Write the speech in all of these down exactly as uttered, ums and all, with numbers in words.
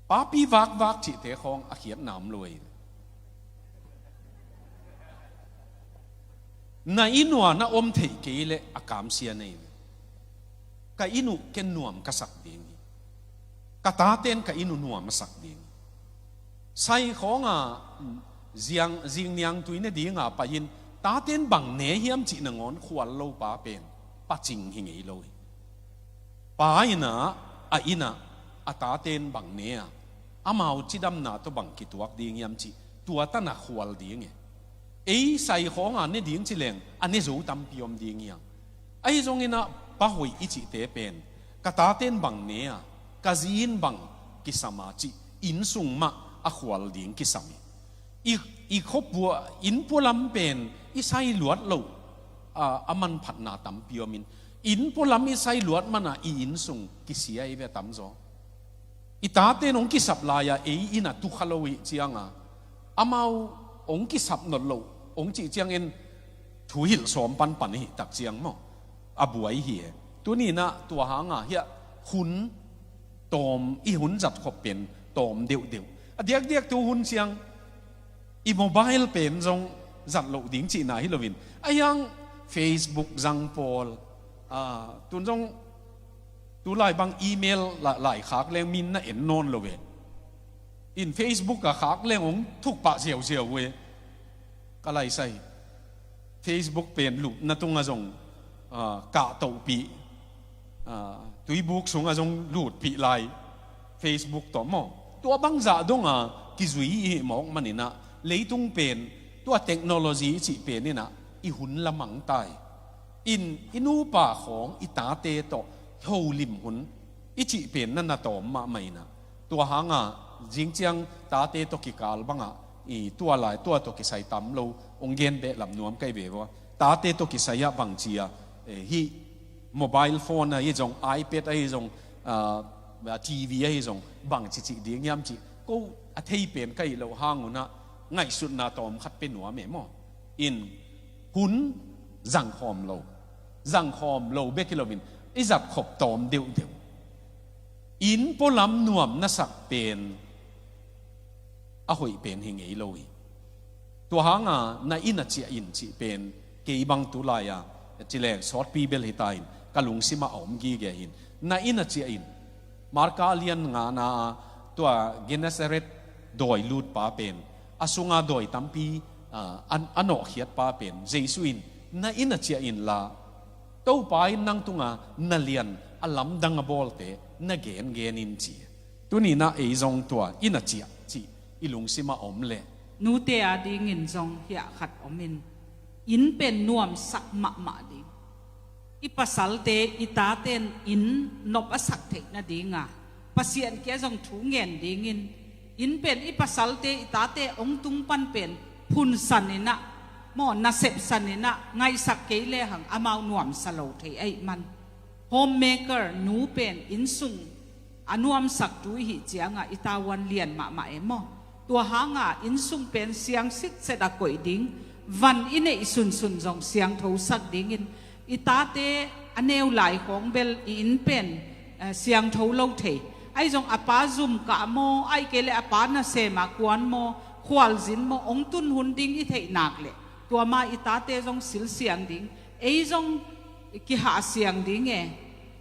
Papi vakvak cihte khawng a khiatna om lo ei. Na inn uah na om theih kei leh a kamsia na in. Ka inn uh ken nuam ka sak ding hi. Ka taten ka inn uh nuam a sak ding hi. Sai khawngah ziang, zingniangtui ne dinga pai-in taten bang ne hiam cih nangawn khual lo pa pen pacing hi ngei lo hi. Pa innah, a innah a taten bang ne a, amau cidamna tawh bang kituak ding hiam cih tua tana khual ding e. Ei sai khawnga ne ding ci leng a ne zo tampi om ding hiam? Ahi zonginah pa hoih i cihte pen ka taten bang ne a, ka zi in bang kisam a cih inn sung mah a khual ding kisam hi. I, i khua pua, inn pualam pen i sai luat loh a, a manphatna tampi omin, inn pualam i sai luat mana i inn sung kisia i ve tamzaw. I taten hong kisap lai-a ei innah tukha lo ih cianga amau hong kisap not loh hong cih ciangin thu hilh sawm panpan ih tak ciang maw, a buai hi e. Tuninah tua hanga hiah hun tawm, i hun zat khop pen tawm deuhdeuh. A diakdiak tu hun ciang i mobile pen zong zat loh ding cihna hi loin, a hiang Facebook zang pawl, a, tun zong tulai bang email la-, laikhak leng min na en nawn lo ve. In Facebook a khak leng hong thuk pah ziauziau ve. Ka laisai Facebook pen lupna tunga zong, a, kahtohpih, a, tuibuk sunga zong lutpih lai Facebook tawh maw? Tua bangzah donga kizui i hih mawk maninah leitung pen tua technology i cih peninah i hun lamang tai. In i nupa khawng i tate tawh holim hun i cih pen na na tawm mahmah inah. Tua hanga zingciang tate tawh kikal bangah i tua lai tua tawh kisai tam lo hong gen behlap nuam kai ve vua. Tate tawh kisai ah bangci a, eh, hih mobile phone ahi zong, iPad ahi zong, ah, TV ahi zong bangci cih ding hiam cih ko a thei pen ka hih loh hangunah ngaihsutna tawm khat pe nuam e maw? In hun zangkhawm lo, zangkhawm lo bek hi loin i zat khop tawm deuhdeuh. Inn pualam nuam na sak pen a hoih pen hi ngei lo hi. Tua hanga na inn a ciah in cih pen kei bang tulai-a ci leng sawtpi bel hi ta in ka lungsimah a om gige hin. Na inn a ciah in, Marka a lian ngana a tua Gennesaret dawi lutpa pen a sunga dawi tampi, ah, a, a nawhkhiatpa pen Jesu in na inn a ciah inla Topa in nang tunga na lian a lamdang a bawlte na gengen in ci. Tuninah ei zong tua inn a ciah cih i lungsimah om leh. Nute a dingin zong hiah khat om in, inn pen nuamsak mahmah ding. I pasalte i taten inn nop a sak theih nadinga Pasian kia zong thu ngen dingin, inn pen i pasalte i tate hong tung pan pen phunsan inah maw, nasepsan inah ngaihsak kei lehang amau nuamsa lo thei ahih man. Homemaker nu pen inn sung a nuamsaktu i hih cianga i tavuan lian mahmah e maw? Tua hanga inn sung pen siang sitset a koih ding, van i neih sunsun zong siangthosak dingin i tate a neu lai khawng bel i inn pen, eh, siangtho lo thei. Ahi zong a pa zum kah maw, ahih kei leh a pa nasema kuan maw, khualzin maw, hong tun hun ding i theih nak leh tua ma i tate zong silsiang ding, ei zong kihahsiang ding e.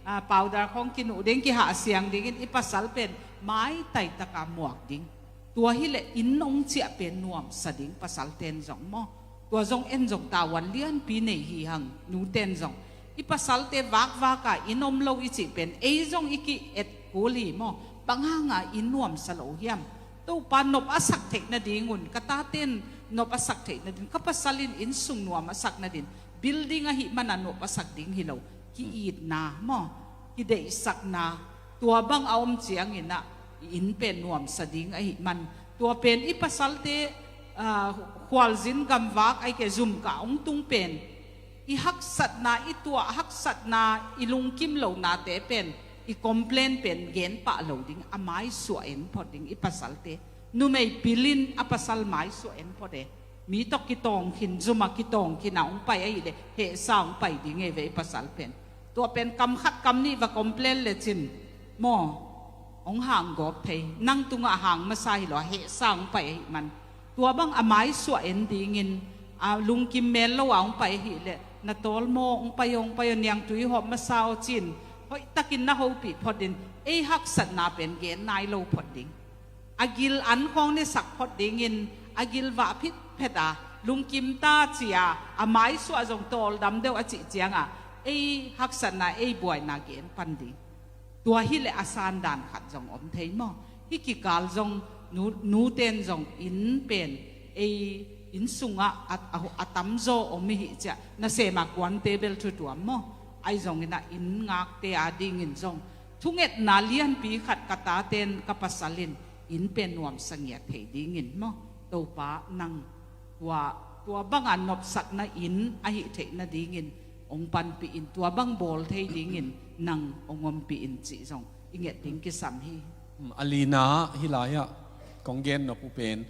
Ah, powder khawng kinuh ding, kihahsiang dingin i pasal pen maitaitaka muak ding. Tua hileh inn hong ciah pen nuamsa ding pasalten zong maw? Tua zong en zong tavuan lianpi nei hi hang, nuten zong. I pasalte vakvaka inn om lo i cih pen ei zong i ki-et kul hi maw? Bang hanga inn nuamsa lo hiam? Topa nop a sak theih nadingun, ka taten nop a sak theih nadin, ka pasal in inn sung nuam a sak nadin, building ahih mana nop a sak ding hi lo, ki-itna maw, kideihsakna, tua bang a om cianginah i inn pen nuamsa ding ahih man. Tua pen i pasalte, ah, khualzin gamvak ahih kei leh zumkah hong tung pen i haksatna, i tuah haksatna, i lungkim lonate pen, i complain pen gen pah lo ding, a maisuah en phot ding i pasalte. Numei pilin a pasal maisuah en phot e. Mi tawh kitawng khin, zuma kitawng khin a hong pai ahih leh hehsa hong pai ding e ve i pasal pen. Tua pen kam khat kam nih va complain lecin maw, hong hang gawp thei. Nang tungah hang masa hi lo a, hehsa hong pai ahih man, tua bang a maisuah en dingin, a lungkim mel lo a hong pai ahih leh, na tawlmaw hong pai aw, hong pai aw, niangtui hawp masa aw ci-in hoihtakin na hopih phot in, ei haksatna pen gen nai lo phot ding. A gil an khawng nesak phot dingin, a gil vah phitphet a, lungkim ta ci-a, a maisuah zong tawldam deuh a cih ciangah, ei haksatna, ei buaina gen pan ding. Tua hileh a sandan khat zong om thei maw? Hih kikal zong nu, nute'n zong inn pen ei inn sungah a, a, a tamzaw om i hih ciah, nasem a kuante bel thu tuam maw? Ahi zongin a inn ngakte a dingin zong thungetna lianpi khat, ka tate'n, ka pasal in inn pen nuamsa ngiat thei dingin maw, Topa nang tua, tua banga nopsakna inn ahih theih nadingin hong panpih in, tua bang bawl thei dingin nang hong ompih in cih zong i nget ding kisam hi. Hmm, a lina hih lai-ah kong gen nop uh pen